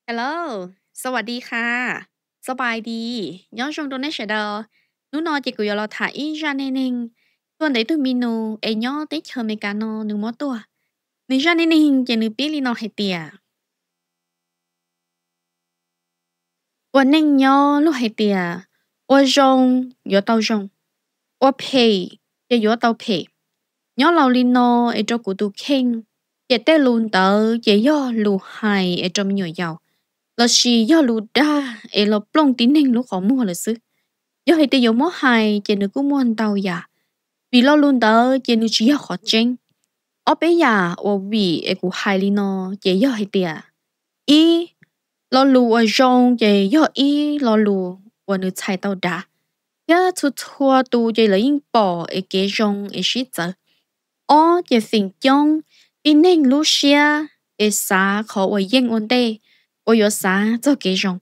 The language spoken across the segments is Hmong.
Hello, สวัสดีค่ะ, สบายดี, nyob zoo rau nej sawv daws. Hnub no ces kuv yuav los tham ib zaj neej neeg tuaj ntawm ib tug mi nus es nyob teb chaws Amelikas no nws muab tuaj. Nws zaj neej neeg ces nws pib li no hais tias, ua neej nyob luag hais tias ua zoo yuav tau zoo, ua phem ces yuav tau phem. Nyob laus li no es rau kuv tus kheej, ces tej lus ntawd ces yog lus hais es rau me nyuam yaus, lossis yog lus dag es los plooj tib neeg lub qhov muag lawm xwb. Yog hais tias yuav muab hais ces nws kuj muaj ntau yam, vim lo lus ntawd ces nws tsis yog qhov tseeb. Ob peb yam uas vim es kuv hais li no ces yog hais tias, ib, lo lus uas zoo ces yog ib lo lus uas nws txhais tau dav thiab txhua txhua tus ces lawv yeej pom es kev zoo es sib txawv. Ob, ces feem coob tib neeg lub siab es xav qhov uas yeej ua ntej uas yuav xav txog kev zoo.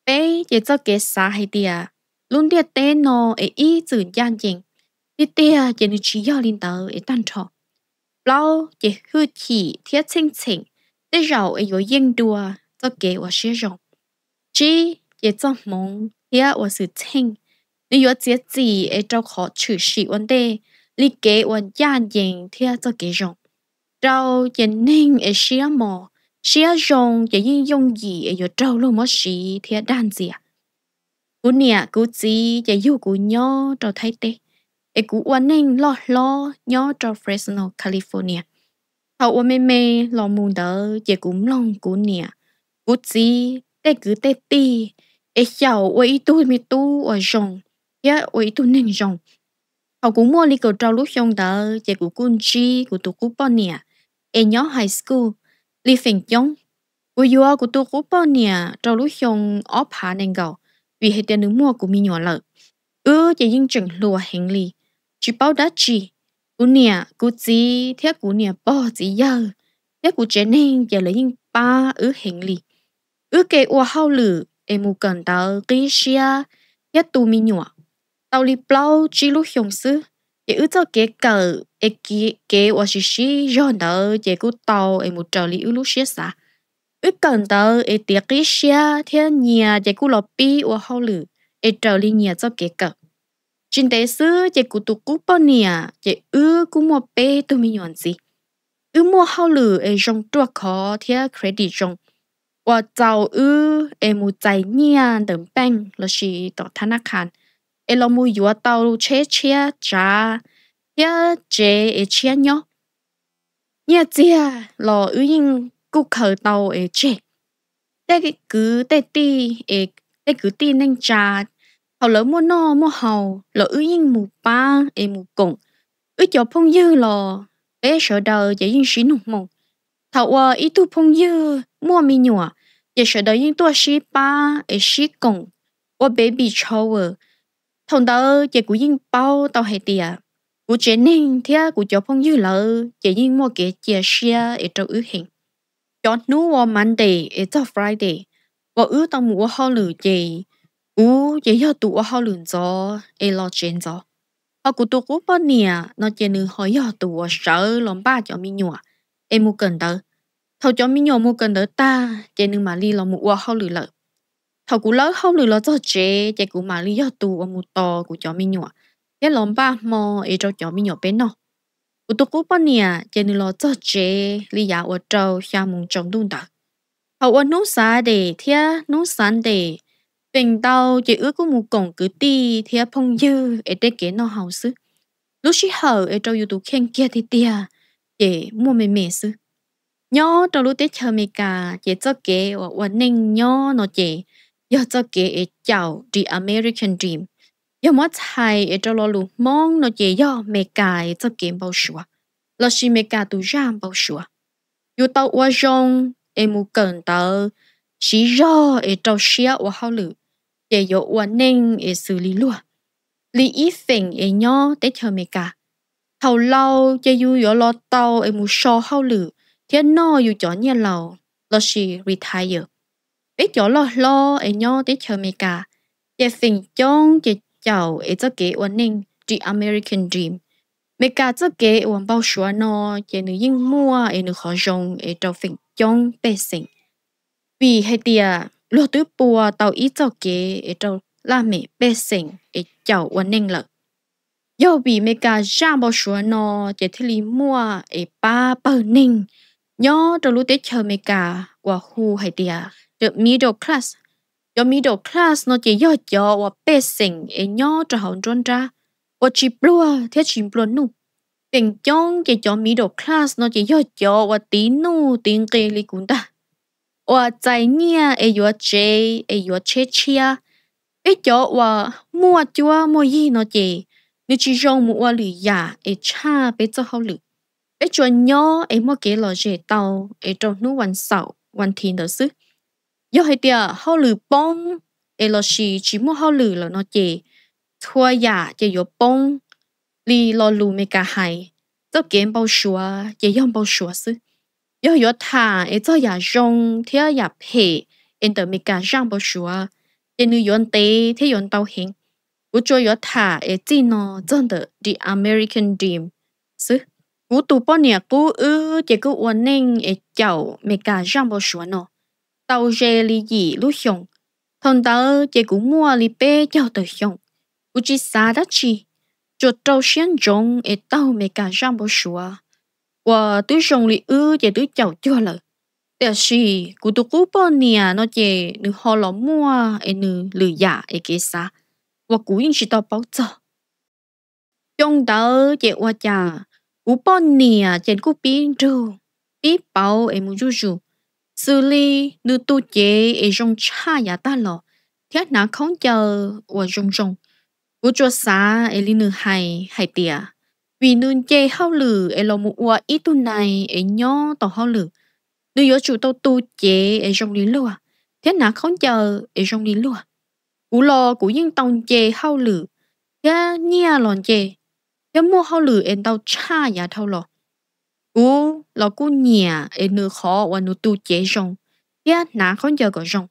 Peb, ces txoj kev xav hais tias lub ntiaj teb no es ib txwm ncaj ncees, tiag tiag ces nws tsis yog li ntawd es tag nrho. Plaub, ces hwj chim thiab txheej txheem tej zaum es yuav yeej dua txoj kev ua siab zoo. Tsib, ces txoj hmoov thiab ua xwm txheej, nws yuav txiav txim es rau qhov tshwm sim ua ntej li kev uas ncaj ncees thiab txoj kev zoo. Rau, ces neeg es siab mos, siab zoo ces yeej yooj yim es yuav raug luag muab siv thiab dag ntxias. Kuv niam kuv txiv ces yug kuv nyob rau Thaib teb, es kuv ua neej loj hlob nyob rau Fresno, California. Thaum uas me me los mus ntawd ces kuv mloog kuv niam kuv txiv tej kwv tej tij es xyaum ua ib tug me tub uas zoo thiab ua ib tug neeg zoo. Thaum kuv muaj li kaum rau lub xyoo ntawd ces kuv kuj ntsib kuv tus qub poj niam es nyob high school li feem coob. Kuv yuav kuv tus qub poj niam rau lub xyoo ob phav nees nkaum, vim hais tias nws muaj kuv me nyuam lawm. Wb ces yeej tseem hluas heev li, tsis paub dab tsi. Kuv niam kuv txiv thiab kuv niam pog txiv yawg thiab kuv tsev neeg ces lawv yeej pab wb heev li. Wb ke ua hauj lwm es mus kawm ntawv qib siab thiab tu me nyuam. Tau li plaub tsib lub xyoo xwb ces wb txoj kev kawm es kev uas sib sib zog ntawd ces kuj tau es mus raws li wb lub siab xav. Wb kawm ntawv es tiav qib siab thiab nyias ces kuj los pib ua hauj lwm es raws li nyias txoj kev kawm. Tsis ntev xwb ces kuv tus qub poj niam ces wb kuj muaj peb tug me nyuam ntxiv. Wb muaj hauj lwm es zoo ruaj khov thiab credit zoo, uas txaus wb es mus txais nyiaj ntawm bank lossis tom thab nab qhas es los mus yuav tau tsheb tshiab tsav thiab tsev es tshiab nyob. Nyiaj txiag los wb yeej kuj khaws tau es tseg. Tej kwv tej tij es tej kwv tij neej tsa, thaum lawv muaj noj muaj haus los wb yeej mus pab es mus koom. Wb cov phooj ywg los peb sawv daws ces yeej sib nug moo. Thaum uas ib tug phooj ywg muaj me nyuam ces sawv daws yeej tuaj sib pab es sib koom ua baby shower. Thaum ntawd ces kuv yeej paub tau hais tias kuv tsev neeg thiab kuv cov phooj ywg lawv ces yeej muaj kev cia siab es rau wb heev. Cov hnub uas Monday es txog Friday uas wb tau mus ua hauj lwm ces kuv ces yog tus ua hauj lwm ntxov es los tsev ntxov. Ho kuv tus qub poj niam no ces nws ho yog tus uas sawv los npaj cov me nyuam es mus kawm ntawv. Thaum cov me nyuam mus kawm ntawv tag ces nws mam li los mus ua hauj lwm lawm. Thaum kuv lawb hauj lwm los txog tsev ces kuv mam li yog tus uas mus tos kuv cov me nyuam thiab los npaj hmo es rau cov me nyuam peb noj. Kuv tus qub poj niam ces nws los txog tsev li yav uas rau xya moos tsaus ntuj ntawd. Thaum uas hnub Saturday thiab hnub Sunday, feem ntau ces wb kuj mus koom kwv tij thiab phooj ywg es tej kev noj haus xwb. Lub sij hawm es rau yus tus kheej kiag tiag tiag ces muaj me me xwb. Nyob rau lub teb chaws Amelikas ces txoj kev uas ua neej nyob no ces yog txoj kev es caum the American dream. Yog muab txhais es rau lo lus Hmoob no ces yog Amelikas txoj kev npau suav, lossis Amelikas tus zaj npau suav. Yus tau ua zoo es mus kawm ntawv, siv zog es rau siab ua hauj lwm, ces yuav ua neej es xws li luag, li ib feem es nyob teb chaws Amelikas. Thaum laus ces yus yuav los tau es mus so hauj lwm thiab noj yus cov nyiaj laus lossis retire. Peb cov loj hlob es nyob teb chaws Amelikas ces feem coob ces caum es txoj kev ua neej the American dream. Amelikas txoj kev uas npau suav no ces nws yeej muaj es nws qhov zoo es rau feem coob pej xeem. Vim hais tias luag twb pua tau ib txoj kev es rau laj mem pej xeem es caum ua neej lawm. Yog vim Amelikas zaj npau suav no ces thiaj li muaj es pab pawg neeg nyob rau lub teb chaws Amelikas uas hu hais tias the middle class. Cov middle class no ces yog cov uas pej xeem es nyob rau hauv nruab nrab uas tsis pluag thiab tsis nplua nuj. Feem coob ces cov middle class no ces yog cov uas tiv nuj tiv nqi li kuv ntag, uas txais nyiaj es yuav tsev es yuav tsheb tshiab. Peb cov uas muaj cuab muaj yig no ces nws tsis zoo mus ua lwm yam es tshaj peb txoj hauj lwm. Peb tsuas nyob es muaj kev lom zem tau es rau hnub vas xaum vas thiv ntawd xwb. Yog hais tias hauj lwm poob es lossis tsis muaj hauj lwm lawm no ces txhua yam ces yuav poob. Li lo lus Amelikas hais, txoj kev npau suav ces yog npau suav xwb. Yog yuav tham es txog yam zoo thiab yam phem es ntawm Amelikas zaj npau suav ces nws yuav ntev thiab yuav ntau heev. Kuv tsuas yuav tham es txij no txog ntawm the American dream xwb. Kuv tus poj niam qub wb ces kuj ua neej es caum Amelikas zaj npau suav no tau ze li yim lub xyoos. Thaum ntawd ces kuv muaj li peb caug tawm xyoo. Kuv tsis xav dab tsi, tsuas rau siab ntsoov es taug Amelikas zaj npau suav uas twb zoo li wb ces twb caum cuag lawm. Tiam sis kuv tus qub poj niam no ces nws ho los muaj es nws lwm yam es kev xav uas kuv yeej tsis tau paub txog. Xyoo ntawd ces ua cas kuv poj niam ces kuj pib nrug, pib pauv es mus zuj zus, xws li nws tu cev es zoo tshaj yav tag los thiab hnav khaub ncaws uas zoo zoo. Kuv tsuas xav es li nws hais hais tias vim nws nce hauj lwm es los mus ua ib tug nai es nyob tau hauj lwm, nws yuav tsum tau tu cev es zoo li luag thiab hnav khaub ncaws es zoo li luag. Kuv los kuv yeej tau nce hauj lwm thiab nyiaj los nce thiab muaj hauj lwm es ntau tshaj yav dhau los. Kuv los kuj nyiam es nws qhov uas nws tu cev zoo thiab hnav khaub ncaws kom zoo.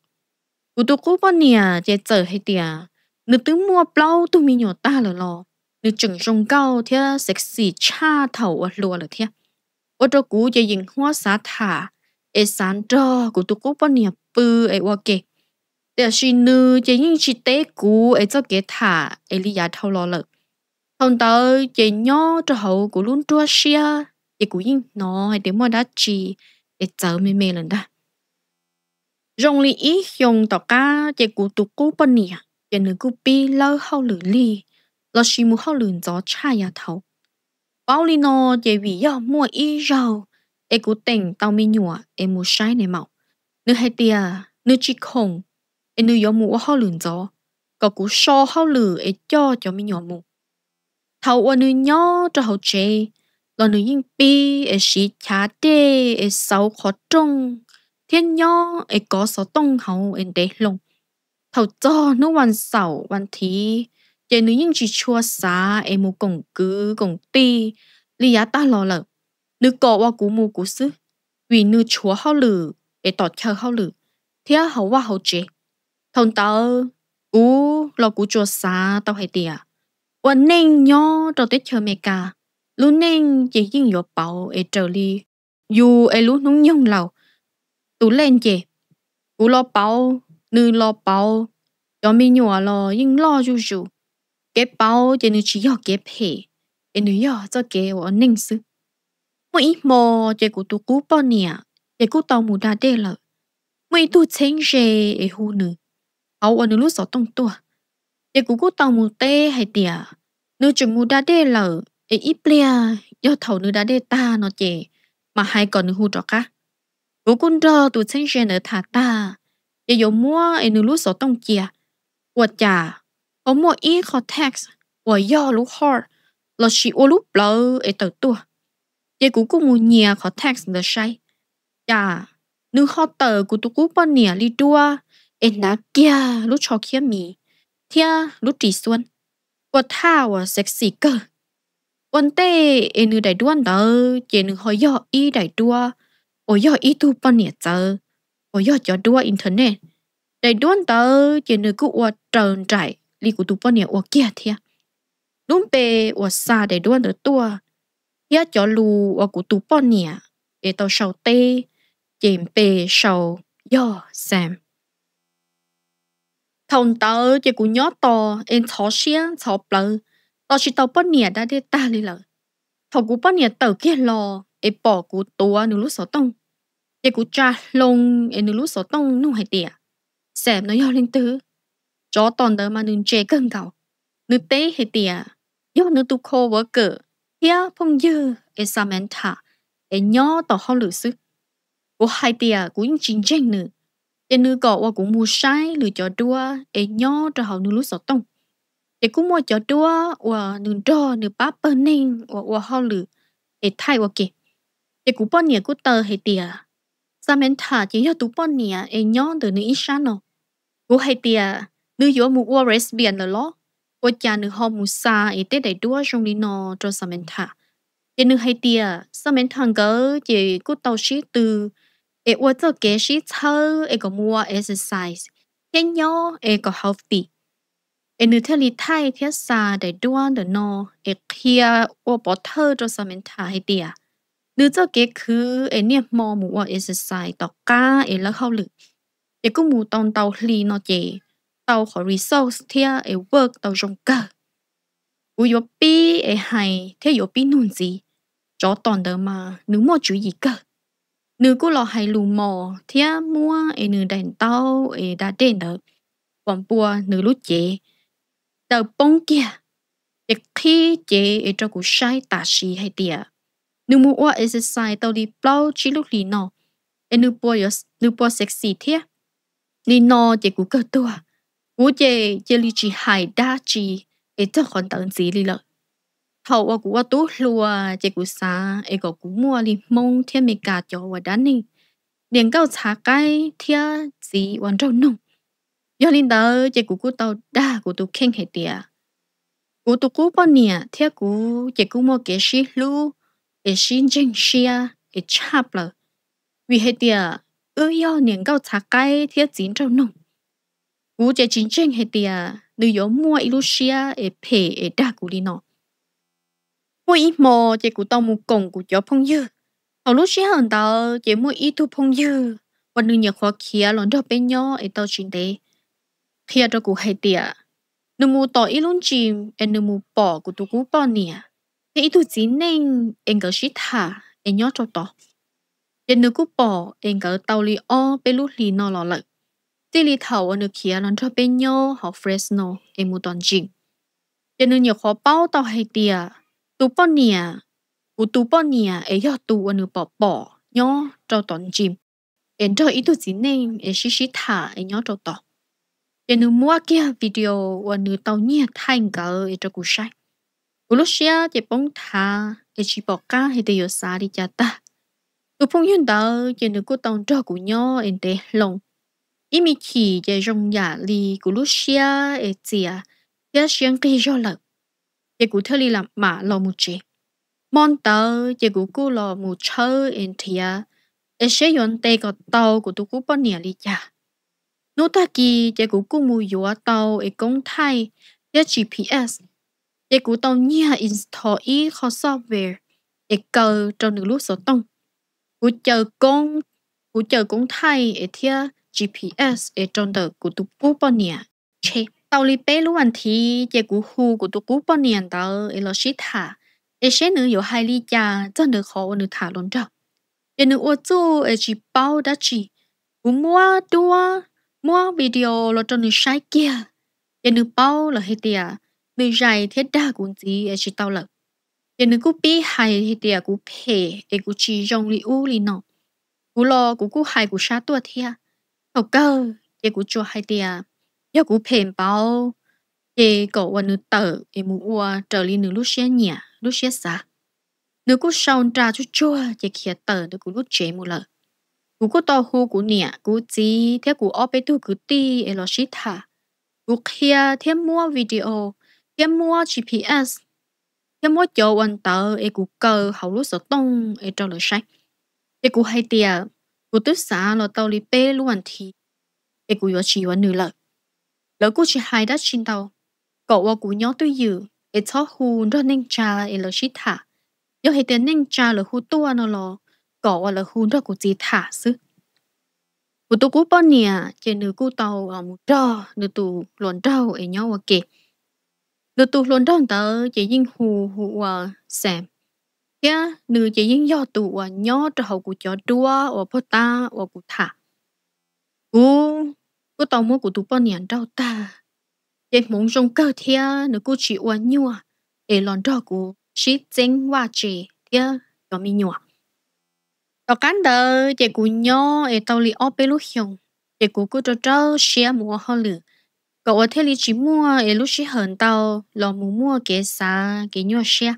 Kuv tus qub poj niam ces txawm hais tias nws twb muaj plaub tug me nyuam tag lawm los nws tseem zoo nkauj thiab sexy tshaj thaum uas hluas lawm thiab. Ua rau kuv ces yeem huab xav tham es xav nrog kuv tus qub poj niam pw es ua ke. Tiam sis nws ces yeej tsis teb kuv es txoj kev tham es li yav dhau los lawm. Thaum ntawd ces nyob rau hauv kuv lub nruab siab ces kuv yeej hnov hais tias muaj dab tsi es txawv me me lawm ntag. Zoo li ib xyoo tom qab ces kuv tus qub poj niam ces nws kuj pib lawb hauj lwm lig lossis mus hauj lwm ntxov tshaj yav thaud. Paub li no ces vim yog muaj ib zaug es kuv teem tau me nyuam es mus saib ne maum, nws hais tias nws tsis khoom es nws yuav mus ua hauj lwm ntxov, kom kuv so hauj lwm es coj cov me nyuam mus. Thaum uas nws nyob rau hauv tsev los nws yeej pib es siv chav dej es xauv qhov rooj thiab nyob es kov xov tooj hauv es ntev hlo. Thaum txog hnub vas xaum vas thiv ces nws yeej tsis tshua xav es mus koom kwv koom tij li yav tag los lawm. Nws kom ua kuv mus kuv xwb, vim nws tshuav hauj lwm es tom chaw hauj lwm thiab hauv vaj hauv tsev. Thaum ntawd kuv los kuv tsuas xav tau hais tias ua neej nyob rau teb chaws Amelikas, lub neej ces yeej yuav pauv es raws li yus es lub hnub nyoog laus tus lej nce. Kuv los pauv, nws los pauv, cov me nyuam los yeej loj zuj zus. Kev pauv ces nws tsis yog kev phem, es nws yog txoj kev ua neej xwb. Muaj ib hmo ces kuv tus qub poj niam ces kuj tau mus da dej lawm. Muaj ib tug txheeb ze es hu nws, hauv uas nws lub xov tooj tuaj. Ces kuv kuj tau mus teb hais tias nws tseem mus da dej lawm es ib pliag yog thaum nws da dej tag no ces mam hais kom nws hu rov qab. Kuv kuj nrog tus txheeb ze ntawd tham tag, ces yuav muab es nws lub xov tooj cia. Ua cas ho muaj ib qho text uas yog lub heart lossis ua lub plawv es tawm tuaj. Ces kuv kuj mus nyias qhov text ntawd saib, cas nws ho tawm kuv tus qub poj niam li duab es hnav kiag lub tsho khiab mis thiab lub ris xuab, ua thaj uas sexy kawg. Ua ntej es nws daim duab ntawd ces nws ho yog ib daim duab uas yog ib tug poj niam txawv uas yog cov duab internet. Daim duab ntawd ces nws kuj ua raws nraim li kuv tus poj niam ua kiag thiab. Lub npe uas xa daim duab ntawd tuaj thiab cov lus uas kuv tus poj niam es tau sau teb ces npe sau yog Sam. Thaum ntawd ces kuv nyob tos es ntxhov siab ntxhov plawv, tos tsis tau poj niam da dej tag li lawm. Thaum kuv poj niam tawm kiag los es pom kuv tuav nws lub xov tooj, ces kuv tsa hlo es nws lub xov tooj nug hais tias, Sam, no yog leej twg? Tsov tom ntawd mas nws ntse kawg nkaus. Nws teb hais tias yog nws tus coworker thiab phooj ywg es Samantha es nyob tom hauj lwm xwb. Kuv hais tias kuv yeej tsis ntseeg nws, ces nws kom uas kuv mus saib nws cov duab es nyob rau hauv nws lub xov tooj. Ces kuj muaj cov duab uas nws nrog nws pab pawg neeg uas ua hauj lwm es thaij ua ke. Ces kuv poj niam kuj taw hais tias, Samantha ces yog tus poj niam es nyob ntawm nws ib sab no. Kuv hais tias, nws yuav mus ua lesbian lawm los? Ua cas nws ho mus xa es tej daim duab zoo li no rau Samantha? Ces nws hais tias Samantha nkawd ces kuj tau sib tw es ua txoj kev sib txhawb es kom mus ua exercise thiab nyob es kom healthy. Es nws thiaj li thaij thiab xa daim duab ntawm no es qhia ua pov thawj rau Samantha hais tias nws txoj kev khwv es niaj hmo mus ua exercise tom qab es lawb hauj lwm, ces kuj mus tau ntau hli no ces tau qhov results thiab es work tau zoo kawg. Kuv yuav pib es hais thiab yuav pib nug ntxiv, tsov tom ntawd mas nws muaj tswv yim kawg. Nws kuj los hais lus mos thiab muab es nws daim ntaub es da dej ntawd pom npua nws lub cev daws poob kiag, ces qhib cev es rau kuv saib tam sim hais tias nws mus ua exercise tau li plaub tsib lub hlis no es nws puas sexy thiab. Li no ces kuv kawg tuag, kuv ces cia li tsis hais dab tsi es txog qhov ntawd ntxiv li lawm. Thaum uas kuv ua tub hluas ces kuv xav es kom kuv muaj li Hmoob thiab Meskas cov uas dab neeg, niam nkauj txhav qaib thiab txiv uas nraug noog. Yog li ntawd ces kuv kuj tau dag kuv tus kheej hais tias kuv tus qub poj niam thiab kuv ces kuj muaj kev sib hlub es sib ntseeg siab es tshaj plaws, vim hais tias wb yog niam nkauj txhav qaib thiab txiv nraug noog. Kuv ces tsis ntseeg hais tias nws yuav muaj ib lub siab es phem es dag kuv li no. Muaj ib hmo ces kuv tau mus koom kuv cov phooj ywg. Thaum lub sij hawm ntawd ces muaj ib tug phooj ywg uas nws nyuam qhuav khiav los nrog peb nyob es tau tsis ntev qhia rau kuv hais tias nws mus tom ib lub gym es nws mus pom kuv tus qub poj niam thiab ib tug txiv neej es nkawd sib tham es nyob rau tod. Ces nws kuj pom es nkawd tau li ob peb lub hlis no los lawm, txij li thaum uas nws khiav los nrog peb nyob hauv Fresno es mus tom gym. Ces nws nyuam qhuav paub tau hais tias tus poj niam, kuv tus poj niam es yog tus uas nws pom pom nyob rau tom gym es nrog ib tug txiv neej es sib sib tham es nyob rau tod. Ces nws muab kiag video uas nws tau nyiag thaij nkawd es rau kuv saib. Kuv lub siab ces poob thav es tsis pom qab hais tias yuav xav li cas tag. Tus phooj ywg ntawd ces nws kuj tau nrog kuv nyob es ntev hlo. Ib me chim ces zoo yam li kuv lub siab es txias thiab siab nqig zog lawm, ces kuv thiaj li lam mam los mus tsev. Hmo ntawd ces kuv kuj los mus tshawb es nrhiav es seb yuav ntes kom tau kuv tus qub poj niam li cas. Hnub tag kis ces kuv kuj mus yuav tau es koob thaij thiab G P S. Ces kuv tau nyiag install ib qho software es kaw rau nws lub xov tooj. Kuv caw koob, kuv caw koob thaij es thiab G P S es rau ntawm kuv tus qub poj niam tsheb. Tau li peb lub as thiv ces kuv hu kuv tus qub poj niam ntawd es los sib tham es seb nws yuav hais li cas txog ntawm qhov uas nws tham los nrog. Ces nws ua txuj es tsis paub dab tsi. Kuv muab duab, muab video los rau nws saib kiag, ces nws paub lawm hais tias nws zais thiab dag kuv ntxiv es tsis tau lawm. Ces nws kuj pib hais hais tias kuv phem es kuv tsis zoo li ub li no. Kuv los kuv kuj hais kuv sab tuaj thiab. Thaum kawg ces kuv tsuas hais tias yog kuv phem npaum, ces kom uas nws tawm es mus ua raws li nws lub siab nyiam lub siab xav. Nws kuj sau nra tsuj tsuag ces khiav tawm ntawm kuv lub tsev mus lawm. Kuv kuj tau hu kuv niam kuv txiv thiab kuv ob peb tug kwv tij es los sib tham. Kuv qhia thiab muab video thiab muab G P S thiab muab cov uas ntawd es kuv kaw hauv lub xov tooj es rau lawv saib. Ces kuv hais tias kuv twb xav los tau li peb lub as thiv es kuv yuav tsis yuav nws lawm. Lawv kuj tsis hais dab tsi ntau, kom uas kuv nyob twj ywm es txhob hu nrog neej tsa es lawv sib tham. Yog hais tias neej tsa lawv hu tuaj no los kom uas lawv hu nrog kuv txiv tham xwb. Kuv tus qub poj niam ces nws kuj tau mus nrog nws tus hluas nraug es nyob ua ke. Nws tus hluas nraug ntawd ces yeej hu hu ua Sam, thiab nws ces yeej yog tus uas nyob rau hauv kuv cov duab uas puag ta uas kuv tham. Kuv kuj tau muab kuv tus poj niam nrauj tag, ces hmoov zoo kawg thiab nws kuj tsis ua nyuaj es los nrog kuv sib txeeb vaj tse thiab cov me nyuam. Tom qab ntawd ces kuv nyob es tau li ob peb lub xyoos, ces kuv kuj rau rau siab mus ua hauj lwm, kom ua thiaj li tsis muaj es lub sij hawm ntau los mus muaj kev xav kev nyuaj siab.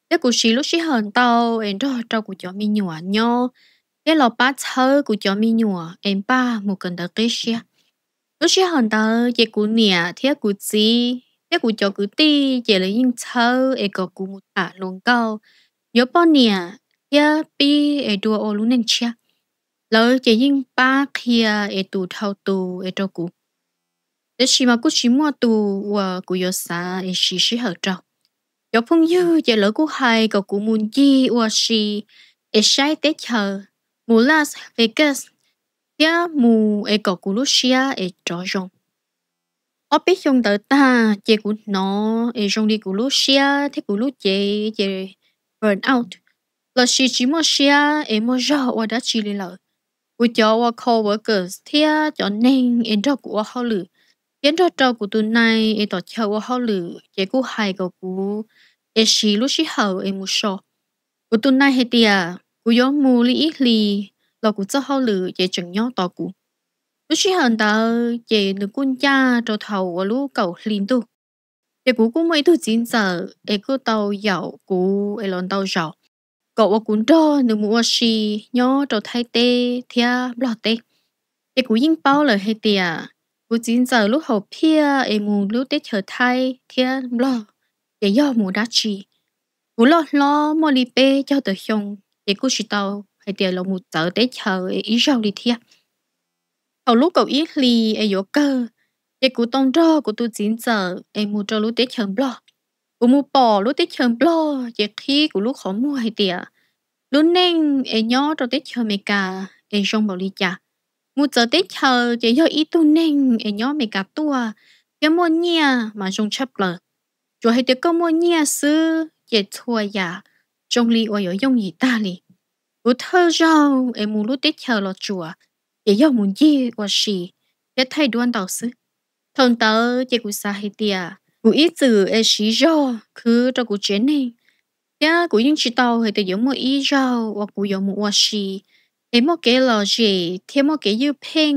Thiab kuv siv lub sij hawm ntau es nrog rau kuv cov me nyuam nyob, thiab los pab txhawb kuv cov me nyuam es npaj mus kawm ntawv qib siab. Lub sij hawm ntawd ces kuv niam thiab kuv txiv thiab kuv cov kwv tij ces lawv yeej txhawb es kom kuv mus tham hluas nkauj, yuav poj niam thiab pib es dua ua lub neej tshiab. Lawv ces yeej pab qhia es tus dhau tus es rau kuv. Tiam sis mas kuj tsis muaj tus uas kuv yuav xav es siv sij hawm rau. Cov phooj ywg ces lawv kuj hais kom kuv mus ncig ua si es saib teb chaws, mus Las Vegas, thiab mus es kom kuv lub siab es rov zoo. Ob peb xyoo ntawd tag ces kuv hnov es zoo li kuv lub siab thiab kuv lub cev ces burn out, lossis tsis muaj siab es muaj zog ua dab tsi li lawm. Kuv cov uas co-workers thiab cov neeg es nrog kuv ua hauj lwm, thiab nrog rau kuv tus nai es tom chaw ua hauj lwm ces kuj hais kom kuv es siv lub sij hawm es mus so. Kuv tus nai hais tias kuv yuav mus li ib hlis los kuv txoj hauj lwm ces tseem nyob tos kuv. Lub sij hawm ntawd ces nws kuj ncaj rau thaum uas lub kaum hli ntuj, ces kuv kuj muaj ib tug txiv ntxawm es kuj tau yaum kuv es los ntau zaus, kom uas kuv nrog nws mus ua si nyob rau Thaib teb thiab Nplog teb. Ces kuv yeej paub lawm hais tias kuv txiv ntxawm lub hom phiaj es mus lub teb chaws Thaib thiab Nplog ces yog mus dab tsi. Kuv loj hlob muaj li peb caug tawm xyoo, ces kuj tsis tau hais tias los mus txawv teb chaws ib zaug li thiab. Thaum lub kaum ib hli es yuav kawg, ces kuv tau nrog kuv tus txiv ntxawm es mus rau lub teb chaws Nplog. Kuv mus pom lub teb chaws Nplog ces qhib kuv lub qhov muag hais tias lub neej es nyob rau teb chaws Amelikas es zoo npaum li cas. Mus txawv teb chaws ces yog ib tug neeg es nyob Amelikas tuaj thiab muaj nyiaj mas zoo tshaj plaws. Tsuas hais tias koj muaj nyiaj xwb ces txhua yam zoo li uas yuav yooj yim tag li. Kuv thawj zaug es mus lub teb chaws Los Tsuas ces yog mus ncig ua si thiab thaij duab ntau xwb. Thaum ntawd ces kuv xav hais tias kuv ib txwm es siv zog khwv rau kuv tsev neeg, thiab kuv yeej tsis tau hais tias yuav muaj ib zaug uas kuv yuav mus ua si es muaj kev lom zem thiab muaj kev ywj pheej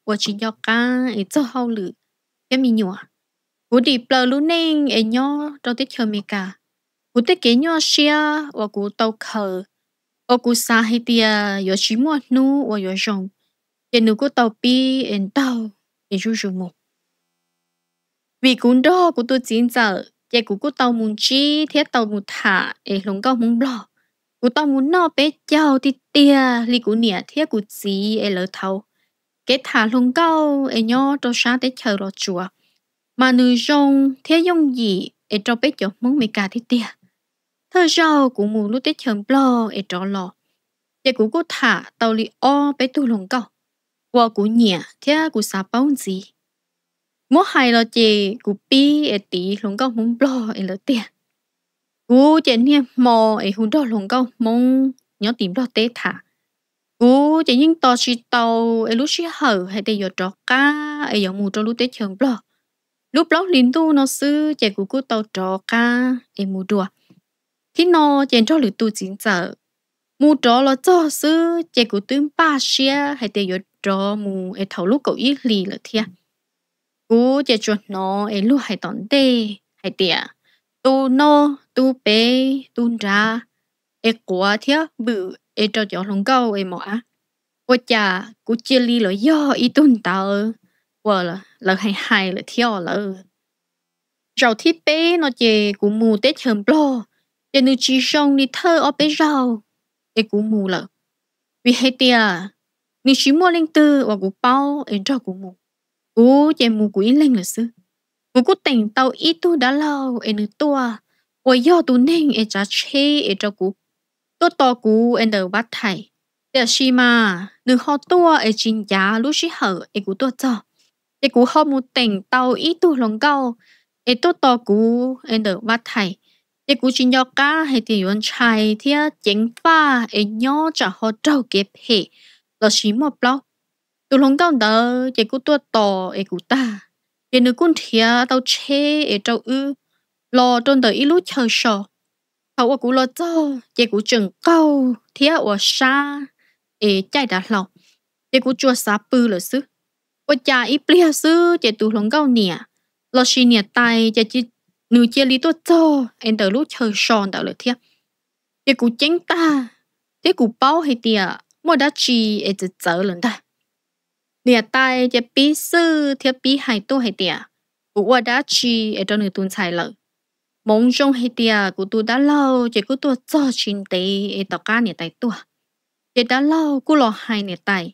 uas tsis nco qab es txog hauj lwm thiab me nyuam. Kuv dim plaws lub neej es nyob rau teb chaws Amelikas. Kuv tej kev nyuaj siab uas kuv tau khaws, uas kuv xav hais tias yuav tsis muaj hnub uas yuav zoo, ces nws kuj tau pib es ntaug es zuj zus mus. Vim kuv nrog kuv tus txiv ntxawm ces kuv kuj tau mus ntsib thiab tau mus tham es hluas nkauj Hmoob Nplog. Kuv tau mus noj peb caug tiag tiag li kuv niam thiab kuv txiv es lawv thaud. Kev tham hluas nkauj es nyob rau sab teb chaws Los Tsuas mas nws zoo thiab yooj yim es rau peb cov Hmoob Amelikas tiag tiag. Thawj zaug kuv mus lub teb chaws Nplog es rov los, ces kuv kuj tham tau li ob peb tug hluas nkauj uas kuv nyiam thiab kuv xav paub ntxiv. Muab hais los ces kuv pib es tiv hluas nkauj Hmoob Nplog es lawv tiag. Kuv ces niaj hmo es hu nrog hluas nkauj Hmoob nyob tim Nplog teb tham. Kuv ces yeej tos tsis tau es lub sij hawm hais tias yuav rov qab es yuav mus rau lub teb chaws Nplog. Lub plaub hlis ntuj no xwb ces kuv kuj tau rov qab es mus dua. Thib no ces nrog lwm tus txiv ntxawm. Mus rov los txog xwb ces kuv twb npaj siab hais tias yuav rov mus es thaum lub kaum ib hlis lawm thiab. Kuv ces tsuas hnov es luag hais tom ntej hais tias tu no, tu pem, tu nrad, es quav thiab vwm es rau cov hluas nkauj es mos ab. Ua cas kuv cia li los yog ib tug ntawd uas lawv hais hais lawm thiab os lawv. Zaum thib peb no ces kuv mus teb chaws Nplog, ces nws tsis zoo li thawj ob peb zaug es kuv mus lawm, vim hais tias nws tsis muaj leej twg uas kuv paub es nrog kuv mus. Kuv ces mus kuv ib leeg lawm xwb. Kuv kuj teem tau ib tug dab laug es nws tuaj, uas yog tus neeg es tsav tsheb es rau kuv, tuaj tos kuv es ntawm Vaj Thais. Tiam sis mas nws ho tuaj es tsis ncav lub sij hawm es kuv tuaj txog. Ces kuv ho mus teem tau ib tug hluas nkauj es tuaj tos kuv es ntawm vaj thaim. Ces kuv tsis nco qab hais tias yuav ntshai thiab ceev faj es nyob tsam ho raug kev phem lossis muaj plaub. Tus hluas nkauj ntawd ces kuj tuaj tos es kuv tag, ces nws kuj nrhiav tau tsheb es rau wb los rau ntawm ib lub chaw so. Thaum uas kuv los txog ces kuv tseem qaug thiab ua sab es caij dav hlau, ces kuv tsuas xav pw lawm xwb. Ua cas ib pliag xwb ces tus hluas nkauj niam lossis niam tais ces nws cia li tuaj txog es ntawm lub chaw so ntawd lawm thiab. Ces kuv ceeb tag thiab kuv paub hais tias muaj dab tsi es txawv txawv lawm ntag. Niam tais ces pib xwj thiab pib hais tuaj hais tias kuv ua dab tsi es rau nws tus ntxhais lawm. Hmoov zoo hais tias kuv tus dab laug ces kuj tuaj txog tsis ntev es tom qab niam tais tuaj. Ces dab laug kuj los hais niam tais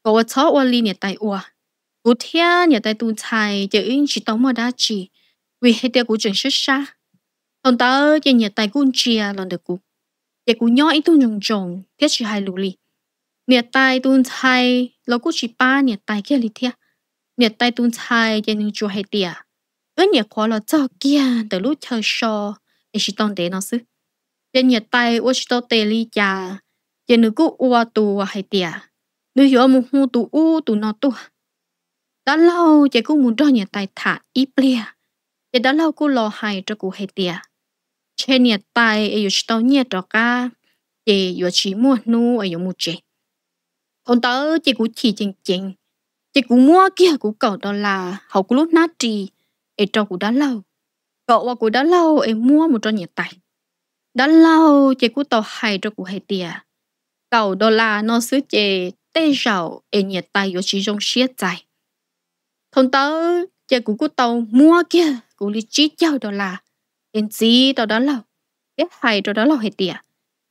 kom ua txhob ua li niam tais ua. Kuv thiab niam tais tus ntxhais ces wb yeej tsis tau muaj dab tsi, vim hais tias kuv tseem sab sab. Thaum ntawd ces niam tais kuj ntsia los ntawm kuv, ces kuv nyob ib tug ntsoos ntsoos thiab tsis hais lus li. Niam tais tus ntxhais los kuj tsis pab niam tais kiag li thiab. Niam tais tus ntxhais ces nws tsuas hais tias wb nyuam qhuav los txog kiag ntawm lub chaw so es tsis tau ntev no xwb. Ces niam tais ua tsis tau tes li cas, ces nws kuj ua tus hais tias nws yuav mus hu tus ub tus no tuaj. Dab laug ces kuj mus nrog niam tais tham ib pliag, ces dab laug kuj los hais rau kuv hais tias ntshe niam tais es yuav tsis tau nyiaj rov qab, ces yuav tsis muaj hnub es yuav mus tsev. Thaum ntawd ces kuv chim ceev ceev, ces kuv muab kiag kuv kaum dollar hauv kuv lub hnab ris es rau kuv dab laug, kom uas kuv dab laug es muab mus rau niam tais. Dab laug ces kuj tau hais rau kuv hais tias kaum dollar no xwb ces tej zaum es niam tais yuav tsis zoo siab txais. Thaum ntawd ces kuv kuj tau muab kiag kuv li tsib caug dollar es ntxiv rau dab laug, thiab hais rau dab laug hais tias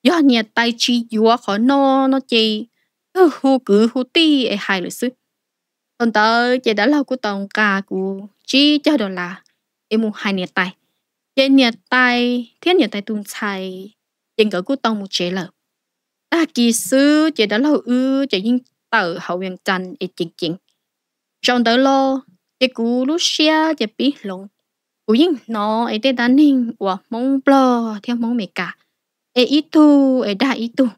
yog niam tais tsis yuav qhov no no ces kawg hu kwv hu tij es hais lawm xwb. Thaum ntawd ces dab laug kuj tau nqa kuv tsib caug dollar es mus hais niam tais. Ces niam tais thiab niam tais tus ntxhais ces nkawd kuj tau mus tsev lawm. Tag kis xwb ces dab laug wb ces yeej tawm hauv Vias Cas es ceev ceev. Zaum ntawd los ces kuv lub siab ces pib hloov. Kuv yeej hnov es tej dab neeg uas Hmoob Nplog thiab Hmoob Amelikas es ib tug es dag ib tug,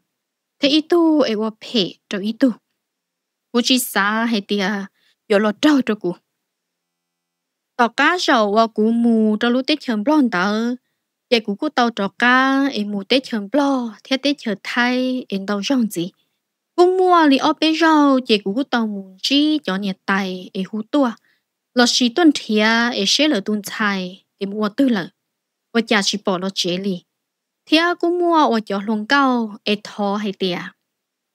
thiab ib tug es ua phem rau ib tug. Kuv tsis xav hais tias yuav los raug rau kuv. Tom qab zaum uas kuv mus rau lub teb chaws Nplog ntawd, ces kuv kuj tau rov qab es mus teb chaws Nplog thiab teb chaws Thaib es ntau zaug ntxiv. Kuj muaj li ob peb zaug ces kuv kuj tau mus ntsib cov niam tais es hu tuaj, lossis tuaj nrhiav es seb lawv tus ntxhais es mus ua twg lawm, ua cas tsis pom los tsev li. Thiab kuj muaj uas cov hluas nkauj es thov hais tias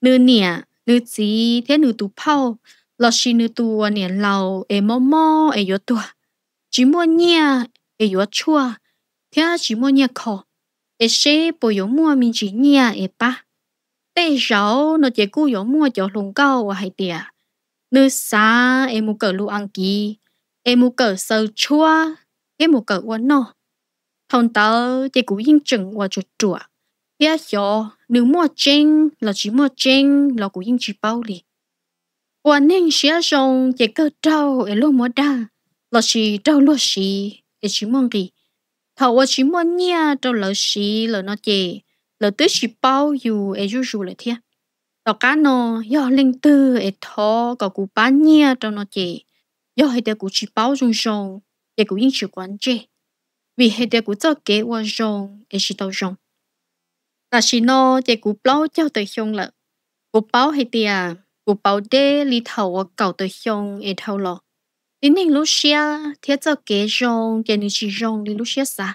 nws niam nws txiv thiab nws tus phauj lossis nws tus uas niam laus es mob mob es yuav tuag, tsis muaj nyiaj es yuav tshuaj, thiab tsis muaj nyiaj kho, es seb puas yuav muaj me ntsis nyiaj es pab. Tej zaum no ces kuj yuav muaj cov hluas nkauj uas hais tias nws xav es mus kawm lus Askiv, es mus kawm xaws tshuab thiab mus kawm ua noj. Thaum ntawd ces kuv yeej tseem uas ruam ruam thiab xyov nws muaj tseeb los tsis muaj tseeb los kuv yeej tsis paub li. Ua neeg siab zoo ces kawg raug es luag muab dag lossis raug luag siv es tsis muaj nqis. Thaum uas tsis muaj nyiaj rau lawv siv lawm no ces lawv twb tsis paub yus es zuj zus lawm thiab. Tom qab no yog leej twg es thov kom kuv pab nyiaj rau no ces yog hais tias kuv tsis paub zoo zoo ces kuv yeej tsis quav ntsej, vim hais tias kuv txoj kev ua zoo es tsis tau zoo. Tam sim no ces kuv plaub caug tawm xyoo lawm. Kuv paub hais tias kuv pauv deb li thaum uas kaum tawm xyoo es dhau los. Tib neeg lub siab thiab txoj kev zoo ces nws tsis zoo li lub siab xav.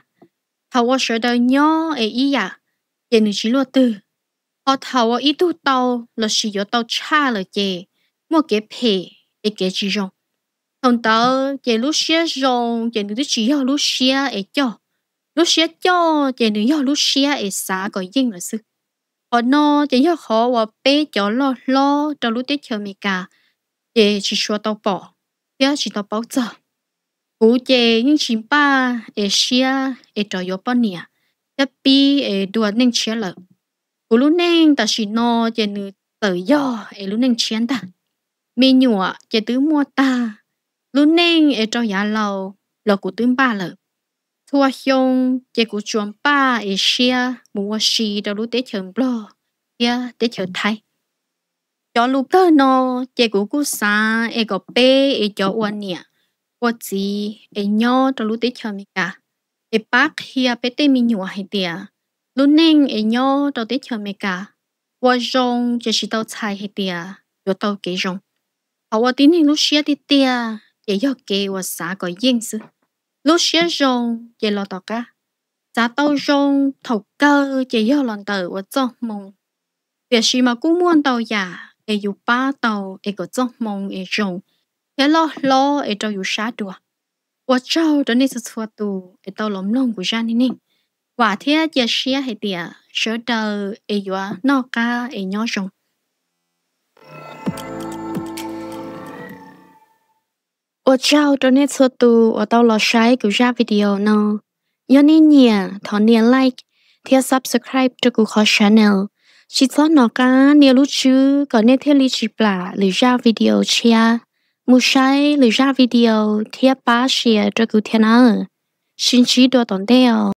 Thaum uas sawv daws nyob es ib yam ces nws tsis luaj twg, ho thaum uas ib tug tau lossis yuav tau tshaj lawm ces muaj kev phem es kev tsis zoo. Thaum ntawd ces lub siab zoo ces nws twb tsis yog lub siab es coj. Lub siab coj ces nws yog lub siab es xav kom yeej lawm xwb. Qhov no ces yog qhov uas peb cov loj hlob rau lub teb chaws Amelikas ces tsis tshua tau pom thiab tsis tau paub txog. Kuv ces yeej tsis npaj es siab es rov yuav poj niam thiab pib es dua neej tshiab lawm. Kuv lub neej tam sim no ces nws txawm yog es lub neej tshiab ntag. Me nyuam ces twb muaj tag, lub neej es rau yav laus los kuv twb npaj lawm. Txhua xyoo ces kuv tsuas npaj es siab mus ua si rau lub teb chaws Nplog thiab teb chaws Thaib. Cov lus kawg no ces kuv kuj xav es kom peb es cov ua niam ua txiv es nyob rau lub teb chaws Amelikas es pab qhia peb tej me nyuam hais tias lub neej es nyob rau teb chaws Amelikas ua zoo ces tsis tau txhais hais tias yuav tau kev zoo. Qhov ua tib neeg lub siab tiag tiag ces yog kev uas xav kom yeej xwb. Lub siab zoo ces los tom qab, xav tau zoo thaum kawg ces yog los ntawm uas txoj hmoo. Tiam sis mas kuj muaj ntau yam es yus pab tau es kom txoj hmoo es zoo thiab loj hlob es rau yus sab dua. Ua tsaug rau nej txhua txhua tus es tau los mloog kuv zaj neej neeg. Vam thiab cia siab hais tias sawv daws es yuav noj qab es nyob zoo. Ua tsaug rau nej txhua tus uas tau los saib kuv zaj video no. Yog nej nyiam thov nias like thiab subscribe rau kuv qhov channel. Tsis txhob nov qab nias lub tswb kom nej thiaj li tsis plam lwm zaj video tshiab. Mus saib lwm zaj video thiab pab share rau kuv thiab nawb. Sib ntsib dua tom ntej os.